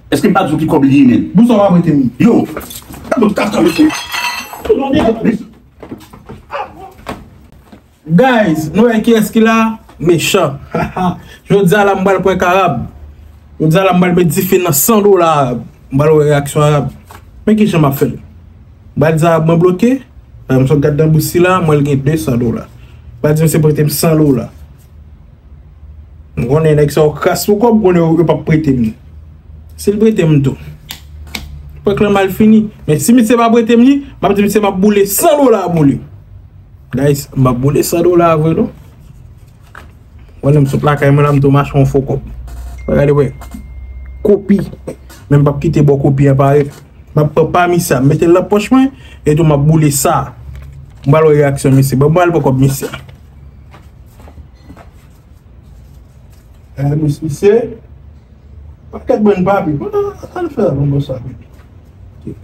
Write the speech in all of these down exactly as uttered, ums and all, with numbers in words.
Èske m pa di w ki kòb li ye, menm? Bousa w pa prete m. Yo! Gade yon kaka, mesye. Guys, nou wè kiyès ki la? Mechan. Jodi a la, m pral prank Arab. Jodi a la, m pral met dife nan san dola Arab. M pral wè reyaksyon Arab. Men kijan m ap fè l. M pral di Arab mwen bloke. Paske m sot gad nan bous sila, m wè l gen de san dola. M pral di misye prete m san dola. M konnen nèg sa yo kras pou kòb, m konnen yo, yo p ap prete m li. Si l prete m tou, prank lan mal fini. Men si misye pa prete m li, m ap di misye m ap boule san dola pou li. Guys, m ap boule san dola vre non. Konnen m sot lakay mwen la, m tou mache yon fo kòb. Gade wè. Kopi. Men m p ap kite bò kopi an parèt. M ap pran pami sa, m mete l nan pòch mwen, etou m ap boule sa. M pral wè reyaksyon misye. Bon, m pral pran kòb misye. Eh, mis-, misye, pakèt bann papi. Bon, al fè bon bon sa, baby.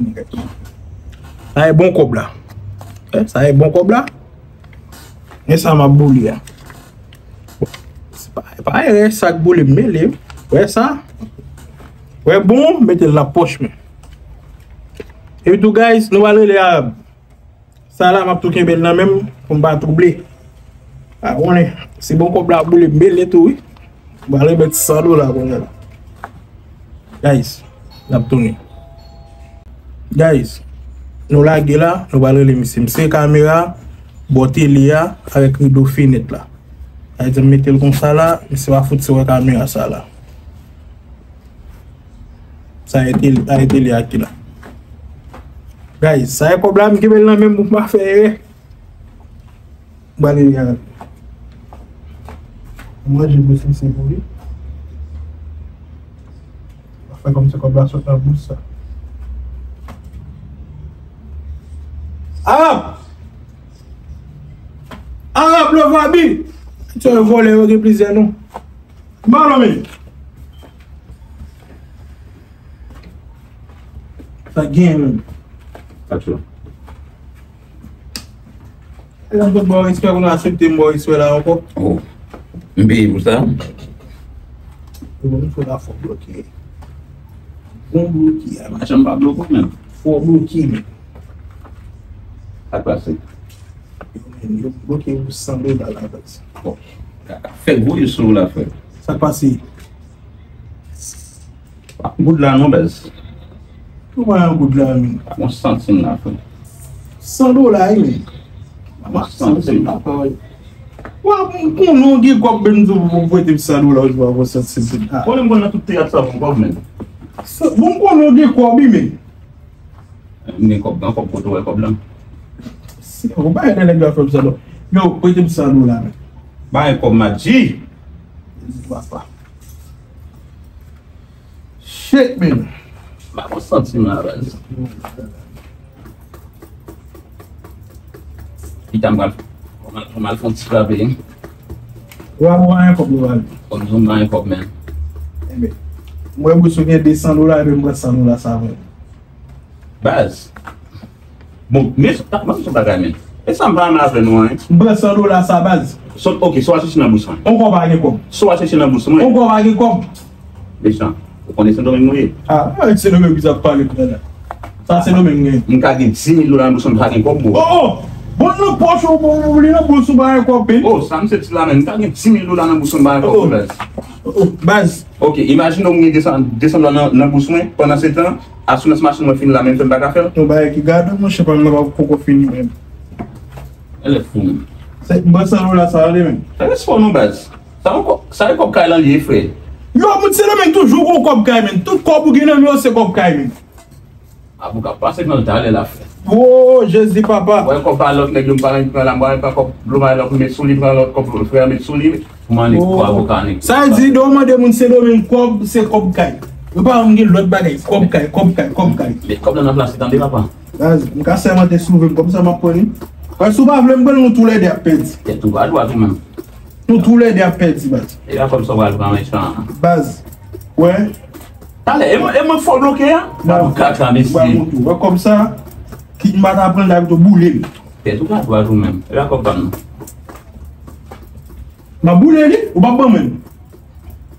Ok. Sa e bon kòb la. Eh, sa e bon kòb la. Men sa m ap boule a. Bon, se pa, pa erè sa k boule m mele. Wè sa? Wè bon, mete l nan pòch mwen. Epi tou, guys, nou pral rele Arab. Sa la, m ap tou kenbe l nan men m pou m pa twouble. A, konnen, si bon kòb la boule, m bele tou, wi. M pral remèt san dola kounye a la. Guys, n ap tounen. Guys, nou lage la, nou pral rele misye. M sere kamera, bò tele a, avèk rido fenèt la. Sa vle di, m mete l konsa la, misye pa fout se wè kamera sa la. Sa e tele, sa e tele a ki la. Guys, sa e kòb la, m kenbe l nan men m pou m pa fè erè. M pral rele a. Manje bous misye pou li. M ap fè kòmsi kòb la sot nan bous sa. Arab! Arab, love abi! Ti vòlè yo gen plizyè non. Malo men. Sa gen menm. Sa cho. E nan tout bò respè pou nou aksepte m bò respè la ankò. Oh. M peye pou sa. Yo, bon, fò la fò bloke. Bon bloke a. Machann pa bloke menm. Fò bloke menm. Sa k pase? Yo, men, yo bloke pou san dola la, baz. Bon. Kaka. Fè gwo yo sou la, frè. Sa k pase? Pa yon goud la non, baz. Ou pa yon goud la, men. Pa yon santim la, frè. San dola, wi, men. Pa yon santim la, frè. Wa, m konnen w gen kòb, men m di w pou prete m san dola, ou pa yon santim. Ah. Konnen m konn nan tout teyat sa pou kòb, men. Sa, bon, m konnen w gen kòb, wi, men. M gen kòb, gen kòb, kote w wè kòb lan? Si, ou pa ede nèg yo ap fè m sa, non. Yo, prete m san dola, men. Ba yon kòb, Madji. Papa. Shit, man. Ba yon santim la, baz. Pita m pral, m al, m al fè yon ti frape. Ou a, ou a yon kòb, ou a. Kòm zon, m pa yon kòb, men. Enben, mwen, bous ou gen de san dola, enben, m pran san dola sa, mwen. Baz. Bon, men, ta, ban m son bagay, men. E sa m pa renmen avè nou an, hein. M pran san dola sa, baz. So, ok, so w al chèche nan bous mwen. Ankò pa gen kòb. So w al chèche nan bous mwen. Ankò pa gen kòb. Mechan. Ou konnen Sendomeng nou ye? Ah, Sendomeng ki sa ap pale kounye a la. Sa Sendomeng gen. M ka gen di mil dola nan bous mwen, m pa gen kòb, bro. Oh, oh. Bon, nan pòch ou, bon, ou li nan bous ou pa gen kòb, men. Oh, sa m se ti la, men. M ka gen di mil dola nan bous mwen, m pa gen kòb, baz. Oh, oh, baz. Ok, imajine w gen de san, de san dola nan, nan bous mwen, pandan se tan, asirans machin mwen fin la, men fè m pa ka fè l. Yon bagay ki gade, monchè, pa m nan pa poko fini, men. Elè fou, men. Se, m pran san dola sa ale, men. Fè respè w non, baz. Sa yon kòb, sa yon kòb kay lan li ye, frè. Yo, moun Sendomeng toujou gon kòb kay, men. Tout kòb ou gen nan men w, se kòb kay, men. Avoka pase nan talè la, frè. Oh, Jezi, papa. Wè, kòb pa lòt nèg yo, m pa pran la, m pa pran kòb dlo, m pa lòt, met sou li, pran lòt kòb dlo, frè, met sou li. Pou mande pou avoka, nèg. Sa vle di, lè w mande moun Sendomeng kòb, se kòb kay. Yo pa janm gen lòt bagay, kòb kay, kòb kay, kòb kay. Met kòb lan nan plas li, tande, papa. Baz, m ka sèmante sou vi m, kòb sa m ap pran li. Paske si w pa vle m pran l, nou toulède ap pèdi. Tèt ou pa dwat ou menm. Nou toulède ap pèdi, baz. E pa kòb sa w pral pran, mechan. Baz, wè. Talè, e mwen, e mwen fò bloke a? Ba, ba, kaka, mesye. Ba, mwen tou. Wè kòb sa, ki m pa ta pran l, la, pito boule l. Tèt ou pa dwat ou menm. E pa kòb pa m non. M ap boule li, ou p ap ban mwen.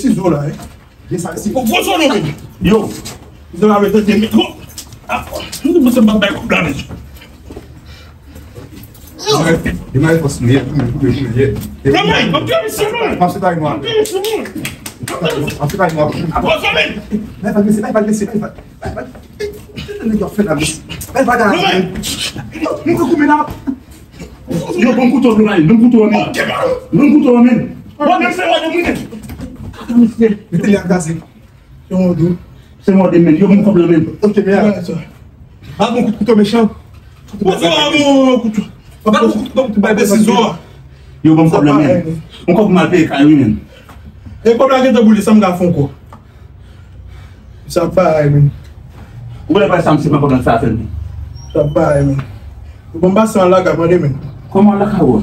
sizo la, hein. Gen sa, si. Bon, bon, non, men. Yo. Sizo la, men, tande, men. Ah, nou, nou, se pa bay kòb la, men. Demare fòs nou ye, pou mwen, pou mwen, pou mwen, ye. Non, men, m ap tiye misye, non. M ap sipay nou. M ap tiye misye, non. M ap sipay nou. Bon, sa, men. Bay pa blese, bay pa blese, bay pa, bay pa. Kisa nèg yo ap fè la, blese? Bay pa la. Non, men. Nou, nou koupe la. Yo, ban m kouto, Blomay, ban m kouto an men. Ban m kouto an men. Mwen menm se mwen de mwen. Mete li a gaze. Se mwen de. Se mwen de men. Yo, ban m kòb lan men. Ok, men. Ba bon kout kouto mechan. Bon, se pa bon kouto. Ba bon kout kouto, bay de sizo a. Yo, ban m kòb lan men. Yon kòb mal peye kay, wi, men. E kòb la gentan boule, sa m ka fè ankò? Sa bagay, men. Ou konnen pa sa, misye pa konn sa fè l. Sa bagay, men. Bon, m pase an lakay, mande, men. Kòman lakay ou?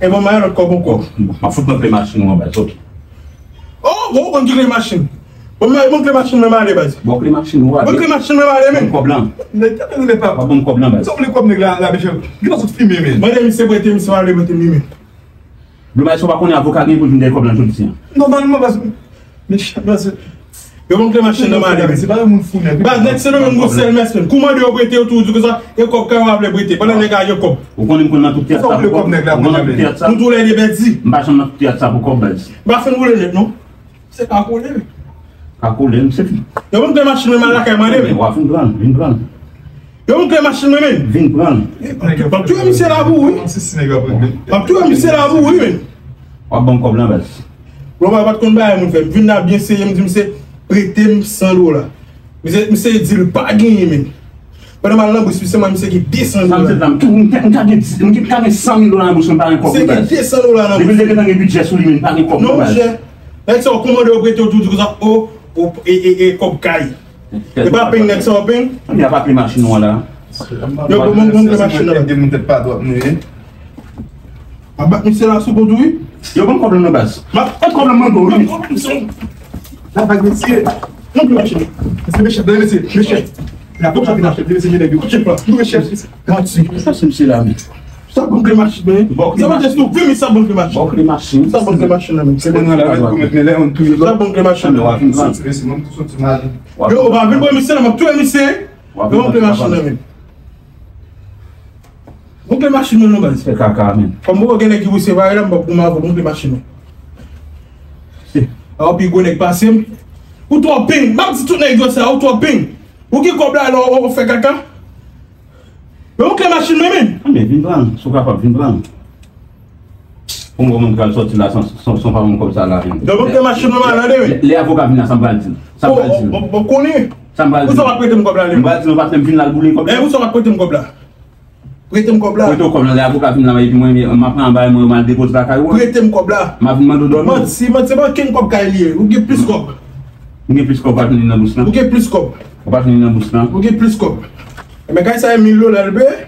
E bon, m al lòt kòb ankò. M ap fout mwen kle machin ou an baz, ok. Oh, bon, ou konn ki kle machin. Bon, mwen, bon, kle machin mwen, m ale, baz. Bon, kle machin ou a. Bon, kle machin mwen, m ale, men. Bon, kòb lan. Nèg, tande, tande, pa. Bon, kòb lan, baz. Sa w vle kòb nèg la, la, mesye? Li pa sot fimen, men. Mande misye prete, misye ale prete li, men. Blomay, si w pa konnen avoka gen pou l vin dèyè kòb lan jodi a. Nòmalman, baz, mesye, baz. Yo ban m kle machin nan, m ale. Se pa yon moun fou, nèg. Baz, nèg Sendomeng, gwo sèl mèsyen. Kou mande yo prete, yo tou di konsa, e kòb kay ou a vle prete. Pandan nèg la gen kòb. Ou konnen m konn nan tout teyat sa pou kòb. Ou konn nan tout teyat sa pou kòb, baz. Nou tou lè de bèdi. M pa janm nan tout teyat sa pou kòb, baz. M pa fin woule nèt, non. Se ka kole. Ka kole, m se fi. Yo ban m kle machin mwen, m al lakay mande, men. W ap vin pran, vin pran. Yo ban m kle machin mwen, men. Vin pran. M ap touye misye la pou ou, wi. M ap touye misye la pou ou, wi, men. W ap ban m kòb lan, baz. Global pa t konn bagay moun fè. M vin la byen serye, m di misye prete m san dola. Misye, misye di l pa genyen, men. Pandan m al nan bous, misye mwen, misye gen de san dola. Sa m di la, m tou, m ka, m ka gen, m ka gen san mil dola nan bous mwen, m pa gen kòb, baz. Misye gen de san dola nan bous. Depi l te gentan gen bidjè sou li, men, m pa gen kòb, baz. Non, monchè. Nèg sa yo kòmande yo prete yo tou di konsa, o, o, e, e, e, kòb kay. E pa peng nèg sa yo peng. Ann, y a pa kle machin ou an la. Yo, bon, bon, bon, kle machin nan. De moun tèt pa dwat nou ye. A bat misye la sou kont ou, wi. Yo, ban m kòb lan nan baz. Ban m kòb lan, mande w, wi. La bag mesye. Non, kle machin. Mesye, mesye, mesye, mesye. La bon sa vin achte, mesye, mesye, mesye. Manti. Sa se misye la, men. Sa bon kle machin, men. Sa bon kle machin. Bon kle machin. Sa bon kle machin la, men. Se bon nan la, men, pou met men lè, on touye lòt. Sa bon kle machin la. Soti, mesye, mwen tou soti mal. Yo, ou pa vin pran misye la, m ap touye misye. Yo, bon kle machin la, men. Bon kle machin, men, non, baz. Se kaka, men. Kòm ou gen nèg ki pouse pare la, m p ap goumen avè w, bon kle machin, men. Se. A, ou pi gwo nèg pase m. Ou twò peng. M ap di tout nèg yo sa, ou twò peng. Ou gen kòb la, lè w fè kaka? Men ou kle machin mwen, men. Men vin pran l, si w kapab, vin pran l. Pou m wè moun pral sòti la san, san, san pa mwen kòb sa la vin. Donk ou kle machin mwen malade, men. Lè, lè avoka vin la, sa m pral di l. Sa m pral di l. Bon, bon, konnen. Sa m pral di l. Ou sa w ap prete m kòb la, men. M pral di l, nou pa fè m vin la l boule kòb la. E ou sa w ap prete m kòb la? Prete m kòb la. Prete w kòb la, lè avoka vin la, epi mwen, m ap pran anba mwen, m al depoze lakay ou. Prete m kòb la. M ap vin mande w dòmi. Manti, manti, manti, se pa kenn kòb kay li ye. Ou gen plis kòb. M gen plis kòb, pa vin li nan bous lan. Ou gen plis kòb. Ou pa vin li nan bous lan. Ou gen plis kòb. Ebyen, kay sa e mil dola l peye.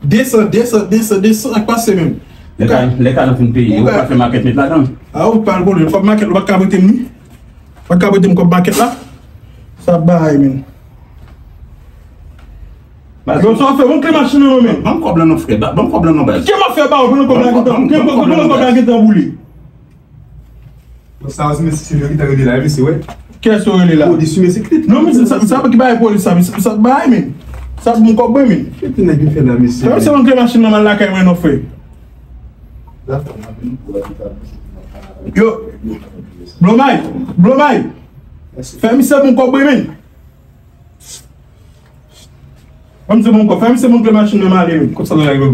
Desan, desan, desan, desan, ak pase menm. Lè ka, lè ka nan fin peyi, ou pa fè makèt met ladan. A, ou pa al konnen. Kòb makèt, ou pa ka prete m li. Ou pa ka prete m kòb makèt la. Sa bay, men. Yo, sa w fè, bon, kle machin nan, men. Ban m kòb lan non, frè. Ba-, ban m kòb lan non, baz. Kè m ap fè ba ou, pandan kòb la gentan, pandan kòb la gentan boule. Bon, sa, se mesye Silvio ki ta rele la, mesye, wè. Kiyès ou rele la? Polis, mesye, ki te... Non, mesye, sa, sa ki bay polis sa, mesye, sa bay, men. Sa pou m kòb mwen, men. Ki te nèg yo fè la, mesye? Fè misye ban m kle machin nan, m al lakay mwen, non, frè. Yo, Blomay, Blomay. Fè misye ban m kòb mwen, men. Fè misye ban m kòb, fè misye ban m kle machin nan, m ale, men. Konsa nan lage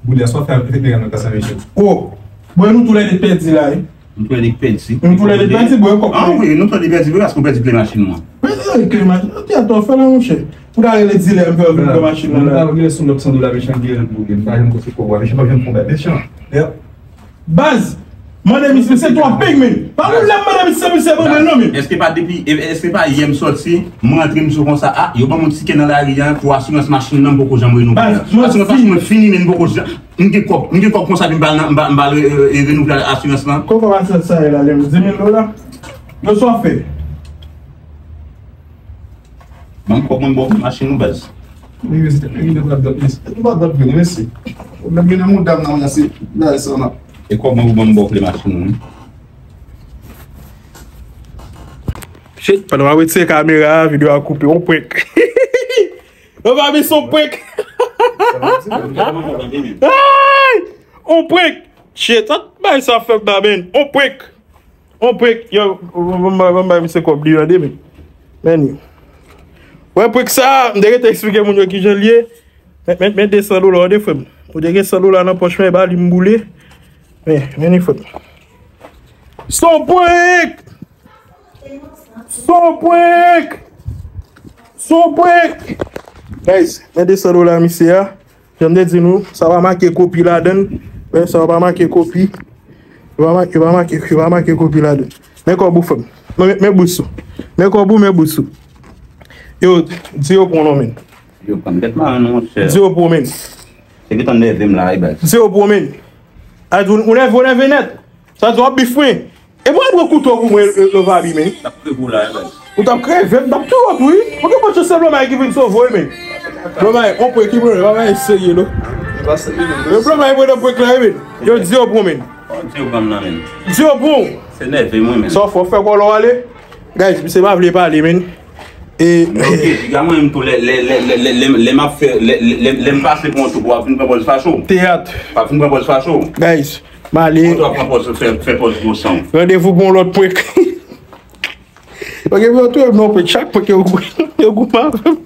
boulè, sa w fè, fè nèg nan kasa, mesye. O, bon, nou toulède pèdi la, wi. Nou toulède pèdi. Nou toulède pèdi, bon, kòb. A, wi, nou toulède pèdi, wi, paske w pèdi kle machin mwen. Pèdi kle machin, ou te atò fè la, monchè. Ou ta rele dilè, m fè w vin pran machin nan la. Ou ta rele sou lòt san dola, mechan, gen pou gen. M pa janm konse kòb, mechan, pa janm konbèt, mechan. Yep. Baz, mande misye, se twa peng, men. Pa moun lè m mande misye, misye ban mwen non, men. Èske pa depi, e, èske pa yè m sòti, m rantre m sou konsa, a, yo ban m yon tikè nan lari a pou asirans machin nan, m poko janm renouvle. Baz, asirans machin mwen fini, men m poko janm, m gen kòb, m gen kòb konsa, m pa, m pa, m pa, e, e, renouvle asirans lan. Kòb asirans sa ye la, lè m di mil dola. Yo sa w fè. Ban m kòb mwen, m ba w kle machin ou, baz. Wi, wi, se te mwen ki te pral dòt, mesye. Ou pa dòt vre, mesye. Pwoblèm gen nan mouda m nan, mesye. Bagay sa la. E kòb mwen pou ban m ba w kle machin ou, wi. Shit, pandan m ap retire kamera a, videyo a koupe. On prank. Yo pa vin son prank. Ay! On prank. Shit, sa bay sa fè m la, men. On prank. On prank, yo, ban m bay misye kòb li, tande, men. Men, wè prank sa, m te rete eksplike moun yo kijan l ye. Men, men, men de san dola, tande, frè m. Ou te gen san dola nan pòch mwen, ba li m boule. Men, men, frè m. Se on prank! Se on prank! Se on prank! Guys, men de san dola misye a. Jan m te di nou, sa pa make kopi ladan l. Wè, sa pa make kopi. Yo pa make, yo pa make, yo pa make kopi ladan l. Men kòb ou, frè m. Men, men, men bous ou. Men kòb ou, men bous ou. Yo, di yo pou w non, men. Yo, pran tèt marenn, monchè. Di yo pou w, men. Se ki tann nève m la, wi, baz. Di yo pou w, men. A di ou, ou nève, ou nève nèt. Sa di w ap bif mwen. E mwen pran kouto pou mwen, Lovabi, men. T ap kreve w la, baz. Ou t ap kreve m, t ap touye w tou, wi. Ou gen pòt chans se Blomay ki vin sove w, men. Blomay, on prank, ki prank, Blomay serye, non. E pa serye, non. Yo, Blomay pran nan prank la, wi, men. Yo, di yo pou w, men. Di yo ban m nan, men. Di yo pou w. Se nève mwen, men. Sa w fè, w fè kòlò ale. Guys, misye pa vle pale, men. E, ok, piga mwen menm tou, lè, lè, lè m ap fè, lè, lè, lè, lè m pase pou yon tou, w ap vin pran pòz facho. Teyat. W ap vin pran pòz facho. Guys, m ale. Ou tou ap pran pòz, fè, fè pòz gwo san. Randevou pou yon lòt prank. Ok, yo touye m nan prank. Chak prank yo, yo goumen avè m.